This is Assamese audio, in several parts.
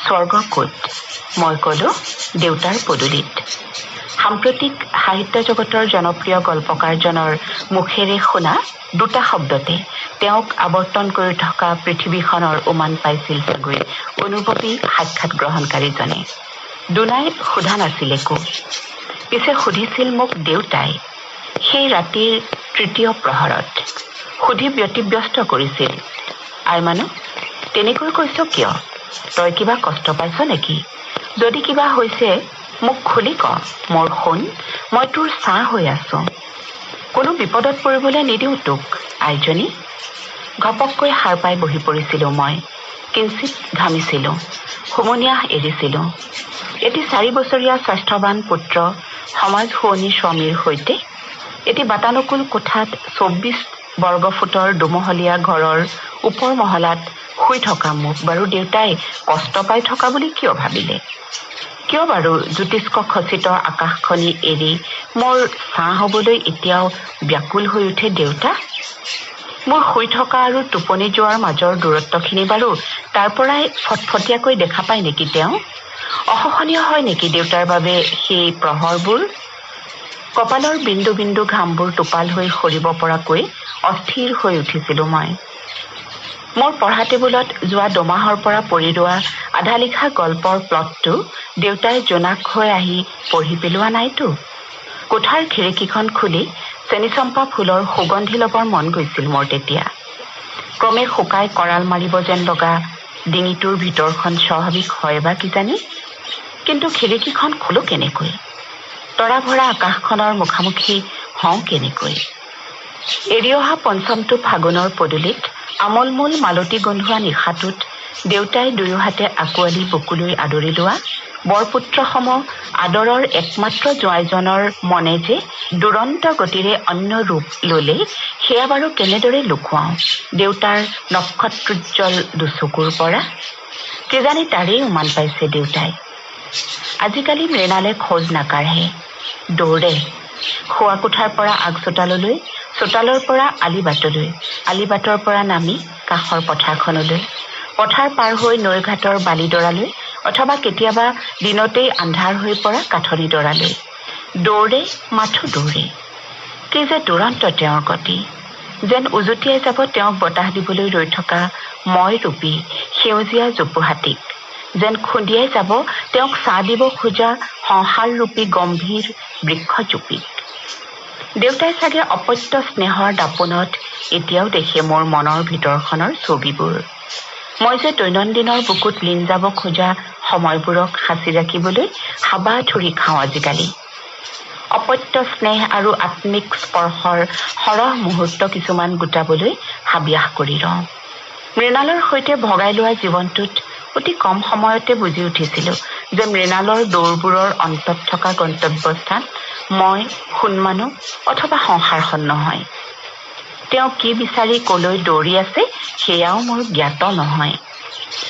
স্বৰ্গ ক'ত? মই ক'লো, দেউতাৰ পদূলিত। সাম্প্ৰতিক সাহিত্য জগতৰ জনপ্ৰিয় গল্পকাৰজনৰ মুখেৰে শুনা দুটা শব্দতে তেওঁক আৱৰ্তন কৰি থকা পৃথিৱীখনৰ উমান পাইছিল চাগৈ অনুভৱী সাক্ষাৎ গ্ৰহণকাৰীজনে। দুনাই সোধা নাছিল একো। পিছে সুধিছিল মোক দেউতাই, সেই ৰাতিৰ তৃতীয় প্ৰহৰত। সুধি ব্যতিব্যস্ত কৰিছিল, "আই মানু, তেনেকৈ কৈছ কিয়? তই কিবা কষ্ট পাইছ নেকি? যদি কিবা হৈছে মোক খুলি ক মোৰ সোণ, মই তোৰ ছাঁ হৈ আছো। কোনো বিপদত পৰিবলৈ নিদিওঁ তোক আইজনী।" ঘপককৈ সাৰ পাই বহি পৰিছিলো মই। কিঞ্চিত ঘামিছিলো, হুমুনিয়াহ এৰিছিলো। এটি 4 বছৰীয়া স্বাস্থ্যৱান পুত্ৰ, সমাজ শুৱনি স্বামীৰ সৈতে এটি বাতানুকূল কোঠাত 24 বৰ্গফুটৰ দুমহলীয়া ঘৰৰ ওপৰ মহলাত শুই থকা মোক বাৰু দেউতাই কষ্ট পাই থকা বুলি কিয় ভাবিলে? কিয় বাৰু জ্যোতিষ্ক খচিত আকাশখনি এৰি মোৰ ছাঁ হবলৈ এতিয়াও ব্যাকুল হৈ উঠে দেউতা? মোৰ শুই থকা আৰু টোপনি যোৱাৰ মাজৰ দূৰত্বখিনি বাৰু তাৰ পৰাই ফটফটীয়াকৈ দেখা পায় নেকি তেওঁ? অসহনীয় হয় নেকি দেউতাৰ বাবে সেই প্ৰহৰবোৰ? কপালৰ বিন্দু বিন্দু ঘামবোৰ টোপাল হৈ সৰিব পৰাকৈ অস্থিৰ হৈ উঠিছিলো মই। মোৰ পঢ়া টেবুলত যোৱা 2 মাহৰ পৰা পৰি ৰোৱা আধা লিখা গল্পৰ প্লটটো দেউতাই জোনাক হৈ আহি পঢ়ি পেলোৱা নাইতো? কোঠাৰ খিৰিকীখন খুলি চেনিচম্পা ফুলৰ সুগন্ধি ল'বৰ মন গৈছিল মোৰ তেতিয়া। ক্ৰমে শুকাই কৰাল মাৰিব যেন লগা ডিঙিটোৰ ভিতৰখন স্বাভাৱিক হয় বা কিজানি, কিন্তু খিৰিকীখন খোলো কেনেকৈ? তৰা ভৰা আকাশখনৰ মুখামুখি হওঁ কেনেকৈ? এৰি অহা পঞ্চমটো ফাগুনৰ পদূলিত আমোলমোল মালতী গোন্ধোৱা নিশাটোত দেউতাই দুয়ো হাতে আকোৱালি বুকুলৈ আদৰি লোৱা বৰপুত্ৰসম আদৰৰ একমাত্ৰ জোঁৱাইজনৰ মনে যে দুৰন্ত গতিৰে অন্য ৰূপ ললে, সেয়া বাৰু কেনেদৰে লুকুৱাওঁ দেউতাৰ নক্ষত্ৰোজ্জ্বল দুচকুৰ পৰা? কিজানি তাৰেই উমান পাইছে দেউতাই। আজিকালি মৃণালে খোজ নাকাঢ়ে, দৌৰে। শোৱা কোঠাৰ পৰা আগচোতাললৈ, চোতালৰ পৰা আলিবাটলৈ, আলিবাটৰ পৰা নামি কাষৰ পথাৰখনলৈ, পথাৰ পাৰ হৈ নৈ ঘাটৰ বালিডৰালৈ অথবা কেতিয়াবা দিনতেই আন্ধাৰ হৈ পৰা কাঠনিডৰালৈ। দৌৰে, মাথো দৌৰে। কি যে দুৰন্ত তেওঁৰ গতি! যেন উজুটিয়াই যাব তেওঁক বতাহ দিবলৈ ৰৈ থকা মই ৰূপী সেউজীয়া জোপোহাটিক, যেন খুন্দিয়াই যাব তেওঁক ছাঁ দিব খোজা সংসাৰৰূপী গম্ভীৰ বৃক্ষজুপিক। দেউতাই চাগে অপত্য স্নেহৰ দাপোনত এতিয়াও দেখে মোৰ মনৰ ভিতৰখনৰ ছবিবোৰ। মই যে দৈনন্দিনৰ বুকুত লীন যাব খোজা সময়বোৰক সাঁচি ৰাখিবলৈ হাবাথুৰি খাওঁ আজিকালি, অপত্য স্নেহ আৰু আত্মিক স্পৰ্শৰ সৰহ মুহূৰ্ত কিছুমান গোটাবলৈ হাবিয়াস কৰি ৰওঁ। মৃণালৰ সৈতে ভগাই লোৱা জীৱনটোত অতি কম সময়তে বুজি উঠিছিলো যে মৃণালৰ দৌৰবোৰৰ অন্তত থকা গন্তব্যস্থান মই, সোণমানু অথবা সংসাৰখন নহয়। তেওঁ কি বিচাৰি কলৈ দৌৰি আছে, সেয়াও মোৰ জ্ঞাত নহয়।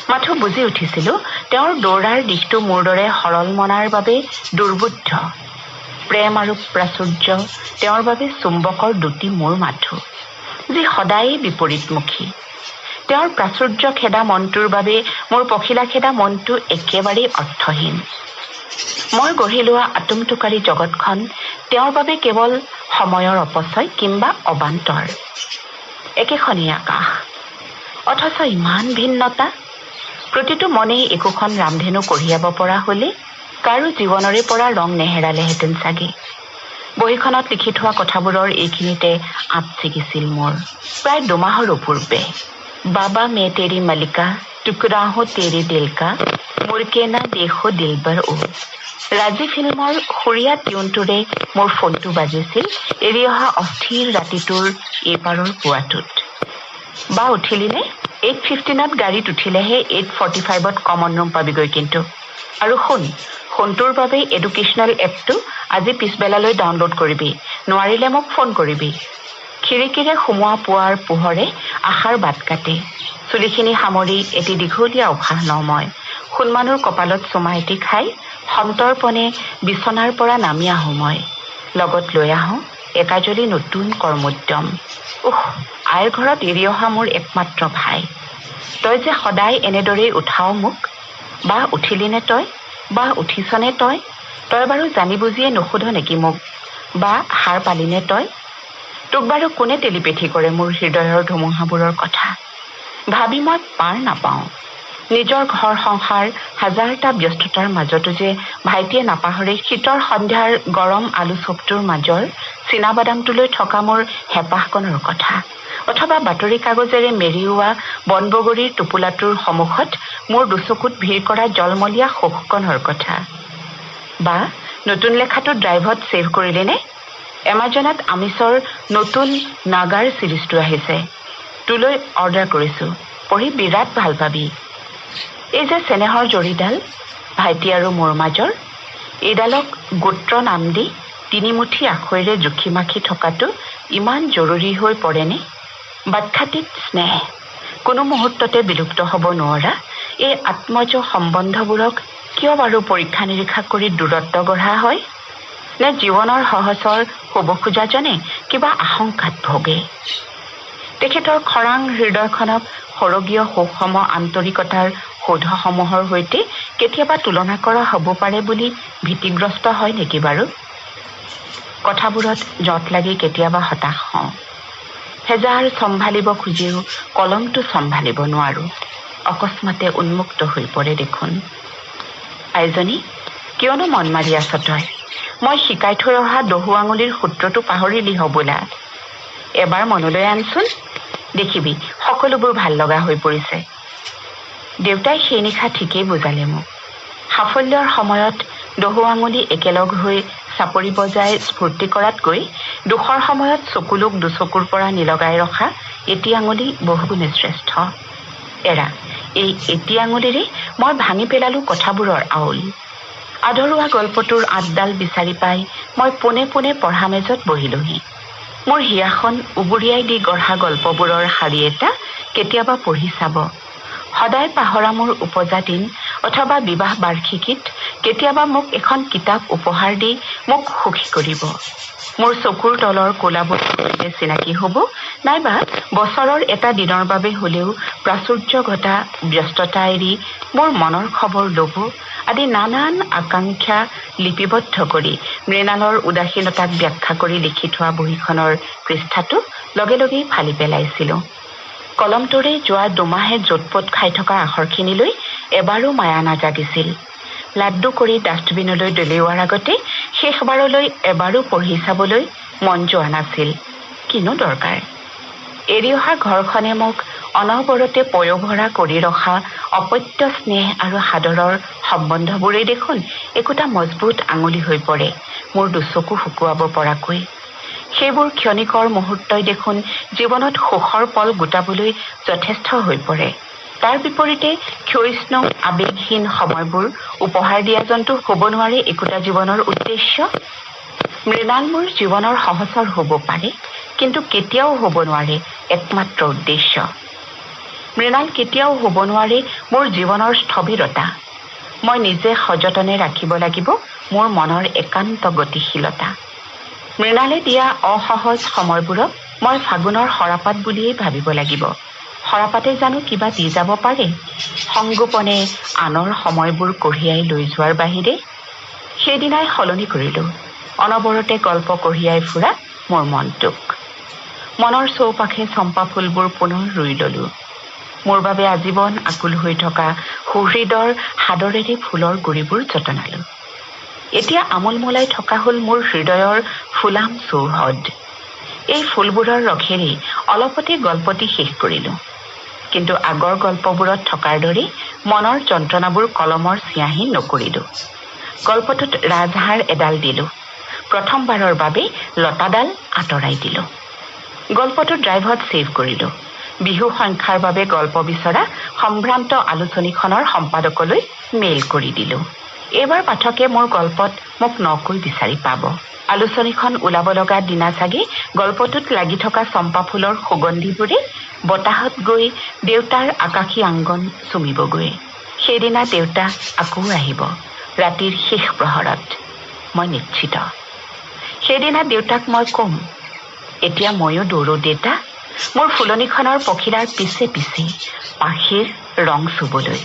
মাথো বুজি উঠিছিলো, তেওঁৰ দৌৰাৰ দিশটো মোৰ দৰে সৰল মনাৰ বাবে দুৰ্বোধ্য। প্ৰেম আৰু প্ৰাচুৰ্য তেওঁৰ বাবে চুম্বকৰ দুটি মূৰ মাথো, যি সদায়েই বিপৰীতমুখী। তেওঁৰ প্ৰাচুৰ্য খেদা মনটোৰ বাবে মোৰ পখিলা খেদা মনটো একেবাৰেই অৰ্থহীন। মই গঢ়ি লোৱা আটোমটোকাৰী জগতখন তেওঁৰ বাবে কেৱল সময়ৰ অপচয় কিম্বা অবান্তৰ। একেখনেই আকাশ, অথচ ইমান ভিন্নতা! প্ৰতিটো মনেই একোখন ৰামধেনু কঢ়িয়াব পৰা হলে কাৰো জীৱনৰে পৰা ৰং নেহেৰালেহেঁতেন চাগে। বহীখনত লিখি থোৱা কথাবোৰৰ এইখিনিতে আঁত ছিগিছিল মোৰ, প্ৰায় 2 মাহৰো পূৰ্বে। "बाबा मैं तेरी मलिका, टुकड़ा हूँ तेरे दिल का, मुड़के ना देखो दिलबर ओ।" ৰাজী ফিল্মৰ সুৰীয়া টিউনটোৰে মোৰ ফোনটো বাজিছিল এৰি অহা অস্থিৰ ৰাতিটোৰ এইপাৰৰ পুৱাটোত। "বা, উঠিলিনে? 8:15ত গাড়ীত উঠিলেহে 8:45ত কমন ৰুম পাবিগৈ কিন্তু। আৰু শুন, ফোনটোৰ বাবে এডুকেশ্যনেল এপটো আজি পিছবেলালৈ ডাউনলোড কৰিবি। নোৱাৰিলে মোক ফোন কৰিবি।" খিৰিকীৰে সোমোৱা পুৱাৰ পোহৰে আশাৰ বাট কাটে। চুলিখিনি সামৰি এটি দীঘলীয়া উশাহ লওঁ মই। সোণমানুৰ কপালত চুমা এটি খাই সন্তৰ্পণে বিচনাৰ পৰা নামি আহোঁ মই। লগত লৈ আহোঁ একাজলি নতুন কৰ্মোদ্যম। উহ, আইৰ ঘৰত এৰি অহা মোৰ একমাত্ৰ ভাই, তই যে সদায় এনেদৰেই উঠাও মোক। বা উঠিলিনে তই, বা উঠিছনে তই, তই বাৰু জানি বুজিয়ে নুসুধ নেকি মোক, বা সাৰ পালিনে তই? তোক বাৰু কোনে টেলিপেথি কৰে মোৰ হৃদয়ৰ ধুমুহাবোৰৰ কথা ভাবি মই পাৰ নাপাওঁ। নিজৰ ঘৰ সংসাৰ হাজাৰটা ব্যস্ততাৰ মাজতো যে ভাইটিয়ে নাপাহৰে শীতৰ সন্ধ্যাৰ গৰম আলু চপটোৰ মাজৰ চীনাবাদামটোলৈ থকা মোৰ হেঁপাহকণৰ কথা, অথবা বাতৰি কাগজেৰে মেৰিওৱা বনবগৰীৰ টোপোলাটোৰ সন্মুখত মোৰ দুচকুত ভিৰ কৰা জলমলীয়া সুখকণৰ কথা। বা নতুন লেখাটো ড্ৰাইভত ছেভ কৰিলিনে? এমাজনত আমিষৰ নতুন নাগাৰ ছিৰিজটো আহিছে, তোলৈ অৰ্ডাৰ কৰিছোঁ, পঢ়ি বিৰাট ভাল পাবি। এই যে চেনেহৰ জৰীডাল ভাইটি আৰু মোৰ মাজৰ, এইডালক গোত্ৰ নাম দি তিনিমুঠি আখৈৰে জুখি মাখি থকাটো ইমান জৰুৰী হৈ পৰেনে? বাখ্যাতীত স্নেহ কোনো মুহূৰ্ততে বিলুপ্ত হ'ব নোৱাৰা এই আত্মজ সম্বন্ধবোৰক কিয় বাৰু পৰীক্ষা নিৰীক্ষা কৰি দূৰত্ব গঢ়া হয়? নে জীৱনৰ সহচৰ হ'ব খোজাজনে কিবা আশংকাত ভোগে? তেখেতৰ খৰাং হৃদয়খনক সৰগীয় সুষম আন্তৰিকতাৰ সৌধসমূহৰ সৈতে কেতিয়াবা তুলনা কৰা হ'ব পাৰে বুলি ভীতিগ্ৰস্ত হয় নেকি বাৰু? কথাবোৰত জঁট লাগি কেতিয়াবা হতাশ হওঁ। হেজাৰ চম্ভালিব খুজিও কলমটো চম্ভালিব নোৱাৰোঁ, অকস্মাতে উন্মুক্ত হৈ পৰে দেখোন। আইজনী, কিয়নো মন মাৰি আছ তই? মই শিকাই থৈ অহা দহু আঙুলিৰ সূত্ৰটো পাহৰিলি হ'বলা। এবাৰ মনলৈ আনচোন, দেখিবি সকলোবোৰ ভাল লগা হৈ পৰিছে। দেউতাই সেই নিশা ঠিকেই বুজালে মোক। সাফল্যৰ সময়ত দহু আঙুলি একেলগ হৈ চাপৰি বজাই স্ফূৰ্তি কৰাতকৈ দুখৰ সময়ত চকুলোক দুচকুৰ পৰা নিলগাই ৰখা এটি আঙুলি বহুগুণে শ্ৰেষ্ঠ। এৰা, এই এটি আঙুলিৰে মই ভাঙি পেলালো কথাবোৰৰ আউল। আধৰুৱা গল্পটোৰ আঁতডাল বিচাৰি পাই মই পোনে পোনে পঢ়া মেজত বহিলোহি। মোৰ হিয়াখন উবুৰিয়াই দি গঢ়া গল্পবোৰৰ শাৰী এটা কেতিয়াবা পঢ়ি চাব। সদায় পাহৰা মোৰ উপজা দিন অথবা বিবাহ বাৰ্ষিকীত কেতিয়াবা মোক এখন কিতাপ উপহাৰ দি মোক সুখী কৰিব। মোৰ চকুৰ তলৰ ক'লাবোৰ সৈতে চিনাকি হ'ব, নাইবা বছৰৰ এটা দিনৰ বাবে হ'লেও প্ৰাচুৰ্য ঘটা ব্যস্ততা এৰি মোৰ মনৰ খবৰ ল'ব আদি নানান আকাংক্ষা লিপিবদ্ধ কৰি মৃণালৰ উদাসীনতাক ব্যাখ্যা কৰি লিখি থোৱা বহীখনৰ পৃষ্ঠাটো লগে লগেই ফালি পেলাইছিলোঁ। কলমটোৰে যোৱা দুমাহে জোটপোট খাই থকা আখৰখিনিলৈ এবাৰো মায়া নাজাগিছিল। লাড্ডু কৰি ডাষ্টবিনলৈ দলিওৱাৰ আগতে শেষবাৰলৈ এবাৰো পঢ়ি চাবলৈ মন যোৱা নাছিল। কিনো দৰকাৰ? এৰি অহা ঘৰখনে মোক অনবৰতে পয়োভৰা কৰি ৰখা অপত্য স্নেহ আৰু সাদৰৰ সম্বন্ধবোৰেই দেখোন একোটা মজবুত আঙুলি হৈ পৰে মোৰ দুচকু শুকুৱাব পৰাকৈ। সেইবোৰ ক্ষণিকৰ মুহূৰ্তই দেখোন জীৱনত সুখৰ পল গোটাবলৈ যথেষ্ট হৈ পৰে। তাৰ বিপৰীতে ক্ষয়িষ্ণু আৱেগহীন সময়বোৰ উপহাৰ দিয়াজনটো হ'ব নোৱাৰে একোটা জীৱনৰ উদ্দেশ্য। মৃণাল মোৰ জীৱনৰ সহচৰ হ'ব পাৰে, কিন্তু কেতিয়াও হ'ব নোৱাৰে একমাত্ৰ উদ্দেশ্য। মৃণাল কেতিয়াও হ'ব নোৱাৰে মোৰ জীৱনৰ স্থবিৰতা। মই নিজে সযতনে ৰাখিব লাগিব মোৰ মনৰ একান্ত গতিশীলতা। মৃণালে দিয়া অসহজ সময়বোৰক মই ফাগুনৰ সৰাপাত বুলিয়েই ভাবিব লাগিব। সৰাপাতে জানো কিবা দি যাব পাৰে সংগোপনে আনৰ সময়বোৰ কঢ়িয়াই লৈ যোৱাৰ বাহিৰে? সেইদিনাই সলনি কৰিলোঁ অনবৰতে গল্প কঢ়িয়াই ফুৰা মোৰ মনটোক। মনৰ চৌপাশে চম্পা ফুলবোৰ পুনৰ ৰুই ললোঁ। মোৰ বাবে আজীৱন আকুল হৈ থকা সুহৃদৰ সাদৰেৰে ফুলৰ গুৰিবোৰ যতনালোঁ। এতিয়া আমোলমোলাই থকা হ'ল মোৰ হৃদয়ৰ ফুলাম চৌহদ। এই ফুলবোৰৰ ৰসেৰেই অলপতে গল্পটি শেষ কৰিলোঁ। কিন্তু আগৰ গল্পবোৰত থকাৰ দৰে মনৰ যন্ত্ৰণাবোৰ কলমৰ চিয়াঁহী নকৰিলোঁ। গল্পটোত ৰাজহাড় এডাল দিলোঁ। প্ৰথমবাৰৰ বাবে লতাডাল আঁতৰাই দিলোঁ। গল্পটো ড্ৰাইভত ছেভ কৰিলোঁ। বিহু সংখ্যাৰ বাবে গল্প বিচৰা সম্ভ্ৰান্ত আলোচনীখনৰ সম্পাদকলৈ মেইল কৰি দিলোঁ। এইবাৰ পাঠকে মোৰ গল্পত মোক নকৈ বিচাৰি পাব। আলোচনীখন ওলাব লগা দিনা চাগে গল্পটোত লাগি থকা চম্পা ফুলৰ সুগন্ধিবোৰে বতাহত গৈ দেউতাৰ আকাশী আংগন চুমিবগৈ। সেইদিনা দেউতা আকৌ আহিব ৰাতিৰ শেষ প্ৰহৰত, মই নিশ্চিত। সেইদিনা দেউতাক মই ক'ম, এতিয়া ময়ো দৌৰো দেউতা, মোৰ ফুলনিখনৰ পখিলাৰ পিছে পিছে পাখিৰ ৰং চুবলৈ।